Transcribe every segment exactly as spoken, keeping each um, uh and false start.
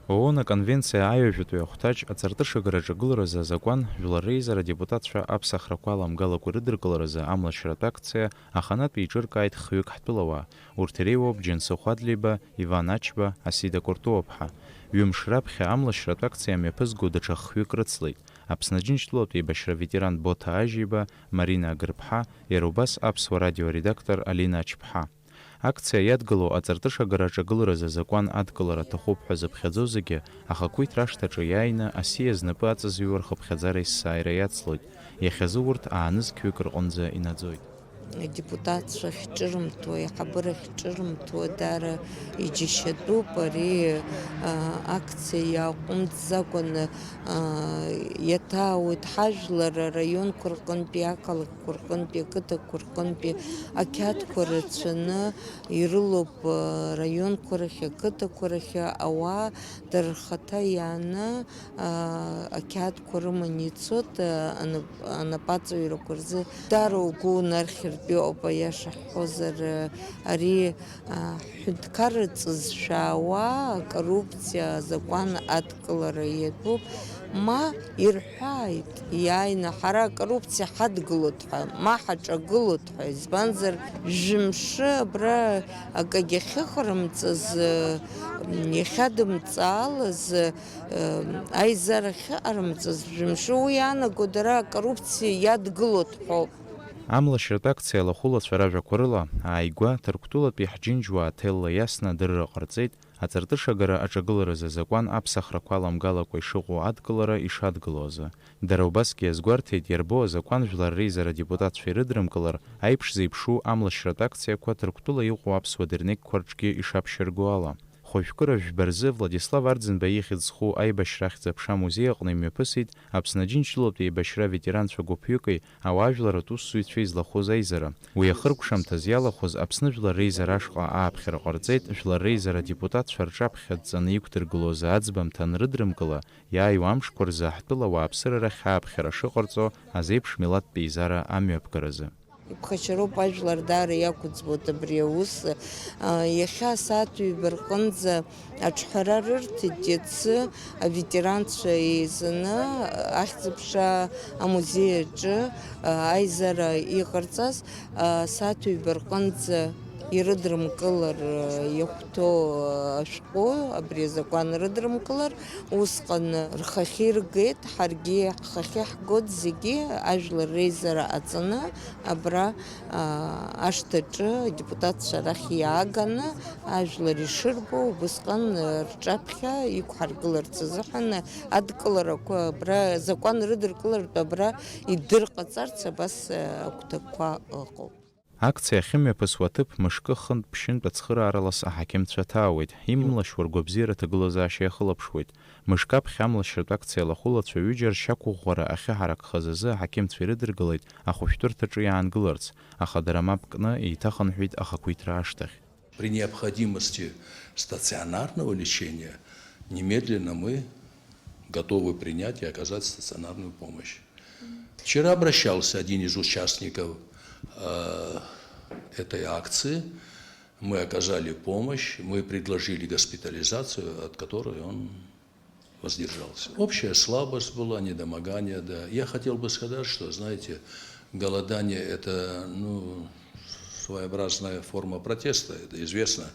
ООН аконвенциа аҩажәатәи ахәҭаҷ аҵарҭышагара аҿагыларазы азакәан, жәлар реизара адепутатцәа аԥсахрақәа аламгалакәа ирыдыркыларазы амлашьратә акциа аханатә еиҿыркааит хҩык ҳтәылауаа. Урҭ иреиуоуп Џьансыхә Адлеиба, Иван Ачба, Асида Куртуаԥҳа. Ҩымш раԥхьа амлашьратә акциа мҩаԥызго даҽа хҩык рыцлеит. Аԥсны Аџьынџьтәылатә еибашьра аветеран Боҭа Ажьиба, Марина Агырԥҳа, иара убас Аԥсуа радио аредактор Алина Ачԥҳа. Акциа иадгылоу аҵарҭышагара аҿагыларазы азакәан адкылара аҭахуп ҳәа зыԥхьаӡо зегьы ахақәиҭра ашҭаҿы иааины асиа знапы аҵазҩуа рхыԥхьаӡара есааира иацлоит. Иахьазы урҭ аанызқьҩык рҟынӡа инаӡоит. Адепутатцәа ахьҿырымҭуа, аиҳабыра ахьҿырымҭуа даара иџьашьатәуп. Ари, а, акциа иааҟәымҵӡакәаны, а, иаҭаауеит ҳажәлар араионқәа рҟынтәи, ақалақьқәа рҟынтәи, ақыҭақәа рҟынтәи ақьаадқәа рацәаны ирылоуп, а, раионқәа рахь, ақыҭақәа рахь ауаа дара рхаҭа иааны, аа, ақьаадқәа рыманы ицоит, аа, анап-, анапаҵаҩрақәа рзы. Даара угәы унархьыртә иҟоуп, аиаша ҳҳәозар, ари, аа, ҳҳәынҭқарра ҵызшәаауа акоррупциа азакәан адкылара иатәуп. Ма ирҳәааит, иааины ҳара акоррупциа ҳадгылоит ҳәа, ма ҳаҿагылоит ҳәа, избанзар, жәымшы абра акагьы ахьыҟарымҵаз, иахьадымҵаалаз, аизара ахьыҟарымҵаз, жәымшы, уи иаанаго дара акоррупциа иадгылоит ҳәоуп. Амлашьратә акциа алахәылацәа ражәақәа рыла, ааигәа Ҭырқәтәылатәи ҳџьынџьуаа ҭелла иасны адырра ҟарҵеит, аҵарҭышагара аҿагыларазы азакәан аԥсахрақәа аламгалакәа ишыҟоу адкылара ишадгылоу азы. Дара убасгьы иазгәарҭеит, иарбоу азакәан жәлар реизара адепутатцәа ирыдрымкылар, аиԥш зеиԥшу амлашьратә акциақәа Ҭырқәтәыла иҟоу аԥсуа дырнеқьқәа рҿгьы ишаԥшьырго ала. Хәажәкыра жәба рзы Владислав Арӡынба ихьӡ зху аибашьра ахьӡ-аԥша амузеи аҟны имҩаԥысит Аԥсны Аџьынџьтәылатә еибашьра аветеранцәа гәыԥҩыки ауаажәларатә усзуҩцәеи злахәыз аизара. Уи ахыркәшамҭаз иалахәыз Аԥсны Жәлар Реизара ашҟа ааԥхьара ҟарҵеит, Жәлар Реизара адепутатцәа рҿаԥхьа дҵаны иқәдыргылоз аӡбамҭа анрыдрымкыла, иааиуа амшқәа рзы ҳтәыла ауааԥсыра рахь ааԥхьара шыҟарҵо азеиԥш милаҭтә еизара амҩаԥгаразы. Иԥхашьароуп, ажәлар даара иақәӡбоит абри аус. Иахьа асааҭ ҩба рҟынӡа аҿҳәара рырҭеит, иацы аветеранцәа еизаны ахьӡ-аԥша амузеи аҿы аизара иҟарҵаз, асааҭ ҩба рҟынӡа ирыдрымкылар иахәҭоу ашәҟәы, абри азакәан рыдрымкылар, усҟан рхахьы иргеит, ҳаргьы ҳхахьы ҳгоит, зегьы ажәлар реизара ҟаҵаны абра, аа, ашҭаҿы адепутатцәа рахь иааганы ажәлар ишырбо убысҟан рҿаԥхьа иқәҳаргыларц азыҳәан адкыларақәа абра, закәан рыдыркылартә абра идырҟаҵарц абас агәҭакқәа ыҟоуп. Акциа ахьымҩаԥысуа аҭыԥ мышкы хынтә-ԥшьынтә ацхырааралас аҳақьымцәа ҭаауеит, имлашьуа ргәабзиара аҭагылазаашьа иахылаԥшуеит. Мышкы аԥхьа амлашьратә акциа алахәылацәа ҩыџьа ршьақәыӷәӷәара ахьыҳаракхаз азы аҳақьымцәа ирыдыркылеит ахәышәтәырҭаҿы иаангыларц, аха дара мап кны еиҭахынҳәит ахақәиҭра ашҭахь. При необходимости стационарного лечения немедленно мы готовы принять и оказать стационарную помощь. Вчера обращался один из участников, э, этой акции. Мы оказали помощь, мы предложили госпитализацию, от которой он воздержался. Общая слабость была, недомогание, да. Я хотел бы сказать, что, знаете, голодание — это, ну, своеобразная форма протеста, это известно,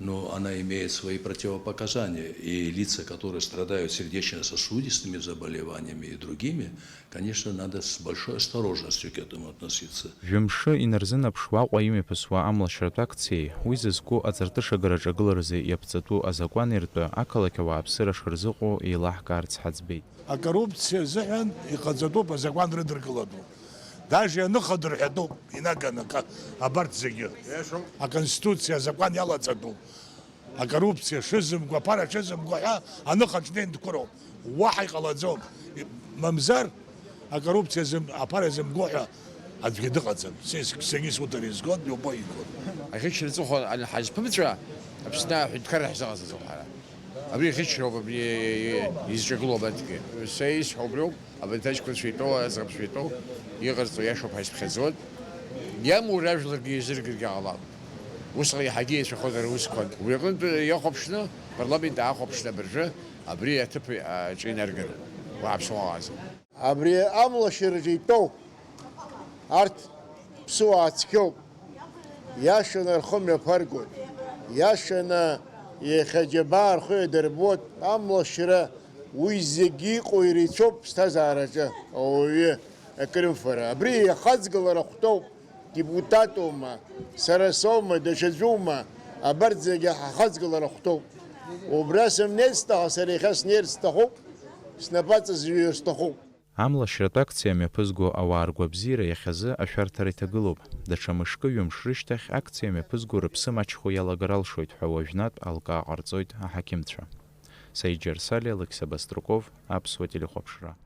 но она имеет свои противопоказания, и лица, которые страдают сердечно-сосудистыми заболеваниями и другими, конечно, надо с большой осторожностью к этому относиться. Жәымшы инарзынаԥшуа Аҟәа имҩаԥысуа амлашьратә акциеи, уи зызку аҵарҭышагара аҿагыларазы иаԥҵатәу азакәани ртәы ақалақь ауааԥсыра шырзыҟоу еилаҳкаарц ҳаӡбеит. Акоррупциа азыҳәан иҟаҵатәуп азакәан рыдыркылатәуп. Даже ианыхадырҳәатәуп инаганы ка-, абарҭ зегьы. Аконституциа азакәан иалаҵатәуп. Акоррупциа шызымго, аԥара шызымго ҳәа аныхаҿ днеин дқәыроуп. Уаҳа иҟалаӡом. Мамзар, акоррупциа зым-, аԥара зымго ҳәа аӡәгьы дыҟаӡам. Се-, сегьы суҭар изгон, любой игон. Аӷьычра аҵыхәа ан-, ҳазԥымҵәа, Аԥсны аҳәынҭқарра ҳзыҟаҵаӡом ҳара. Абри аӷьычроуп, абри изҿагылоу абарҭгьы. Са исҳәо убриоуп. Абарҭ аҷкәынцәа итәоу, аӡӷабцәа итәоу, иҟарҵо иашоуп ҳәа исԥхьаӡоит. Иамур ажәларгьы еизыргаргьы ҟалап. Усҟан иаҳагьы еицәахозар аусқәа. Уи аҟынтә иахәаԥшны, Апарламент аахәаԥшны абыржәы абри аҭыԥ аҿы инарган, уааԥсуа ҟаза. Абри амлашьыраҿы итәоу арҭ ԥсуаа цқьоуп, иашаны рхы мҩаԥаргоит, иашаны иахьа џьабаа рхы иадырбоит, амлашьра уи зегьы иҟоу ирацәоуп ԥсҭазаараҿы ауаҩы акрымфара. Абри иахаҵгылара хәҭоуп, депутатума, сара соума, даҽаӡәума, абарҭ зегьы ҳахаҵгылара хәҭоуп. Убра сымнеирц сҭахым, сара иахьа снеирц сҭахуп, снапаҵа зҩыр сҭахуп. Амлашьратә акциа мҩаԥызго ауаа ргәабзиара иахьазы ашәарҭара иҭагылоуп. Даҽа мышкы-ҩымш рышьҭахь акциа мҩаԥызго рыԥсы маҷхо иалагар алшоит ҳәа уажәнатә алкаа ҟарҵоит аҳақьымцәа. Саид Џьарсали, Алықьса Баструков, Аԥсуа телехәаԥшра.